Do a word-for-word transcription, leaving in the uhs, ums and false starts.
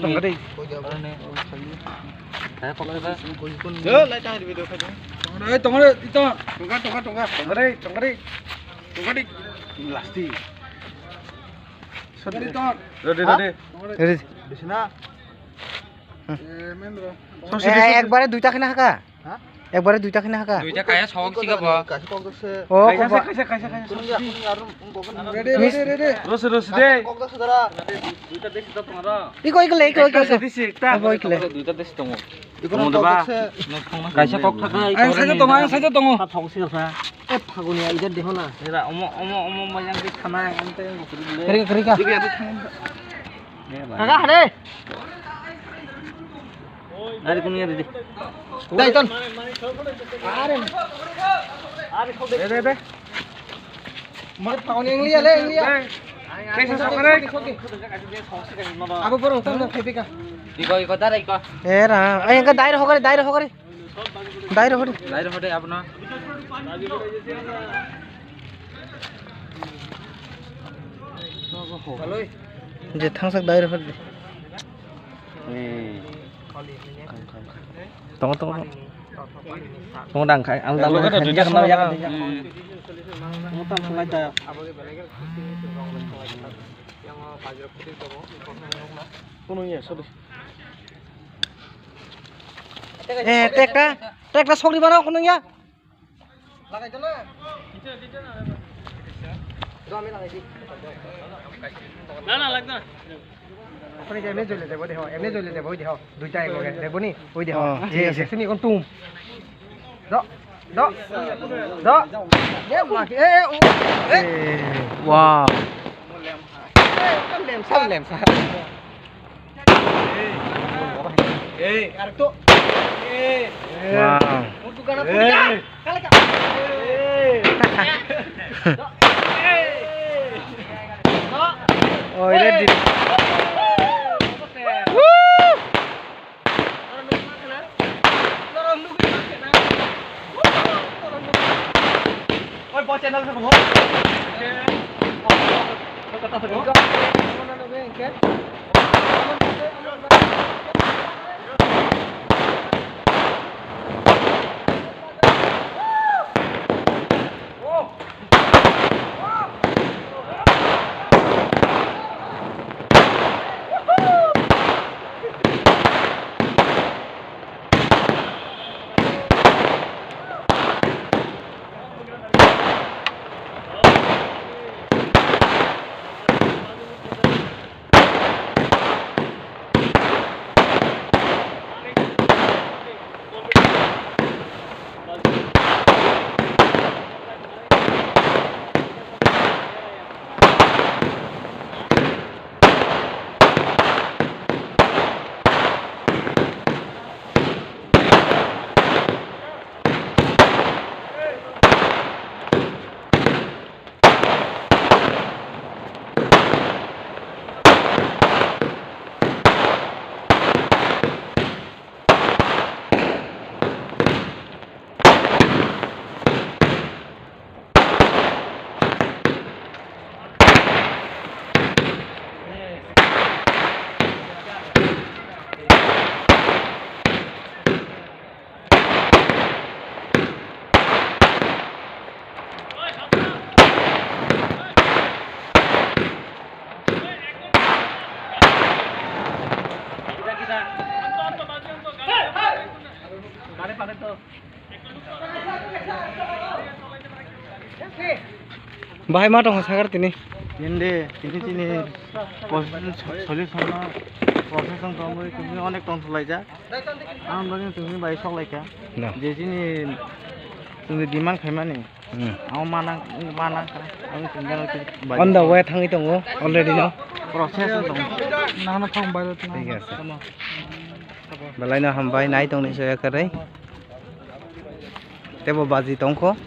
Tongkha de. Yo, lai ta video khai. Tongkha de, tongkha de, ito. Tongkha, tongkha, tongkha. Tongkha de, tongkha de. Tongkha de. Lasti. Tongkha de, tongkha. Ready, ready. Ready. Bisna. Hmm. Eh, men bro. Eh, ekbare duita khna haka. Ha? Ekbare duita khna haka. Duita kaya sawak siga ba. Kaisa kok dakse. Oh, kaisa, kaisa, kaisa, kaisa. Kuning ya, kuning arum, kuning arum. Ready, ready, ready. Rose, rose de. Kok dakse dara. Duita desi to tongra. Iko, iko le, iko, iko, iko. Desi ekta. Abo iko le. Duita desi tongo. Iko kok dakse. Kaisa kok thaka. Ang saja tongo, ang saja tongo. Sawak siga sa. Eh, phaguni ya, ida deho na. Era, omo, omo, omo, mayang di khana, ang te ang gukuri le. Kering, kering ka. Kaka, hare. Dari kuning ada di. Dai, ton. Are. Are, kau deh. Deh, deh, deh. Mar pauni English le, English. Kaisa sokare. Aku borong tam na khaipika. Iko, iko, dara iko. Era, ay, engka dair hokare, dair hokare. Dair hokare. Dair hokare, apna. Hello. Je thangsak dai rw phadi. Tongo, tongo, tongo. Tongo dang khai, ang dang khai. Tongo dang khai. Tongo ya, sorry. Eh, tekta, tekta sokri bana kono ya. না, না, লাগবে না। Okhone je emne jole debo deho, emne jole debo, oi deho, duita ek loge debo ni, oi deho. Oh, thik ase. Sini kon tum. Do, do, do. Ye ma ki, eh, eh, oh. Eh, wow. Eh, kon lem sa, lem sa. Wow. Oi, ready. Woo! Oi, bo channel sa mo. Bahai ma tongkha sakar tini. Tini de, tini tini procession soli songno procession tongwi tini onek tong solaijak. Ang bagwi tini bai sok laikha. No. Je chini tini demand khaimani. Hmm. Ang manang, manang kha. Ang tini bai. On the way thangwi tongo already no. Process tong. Nana thang bai. Thik ase. Belai no hambai nai tongni soya kwrwi. Tebo baji tongkho.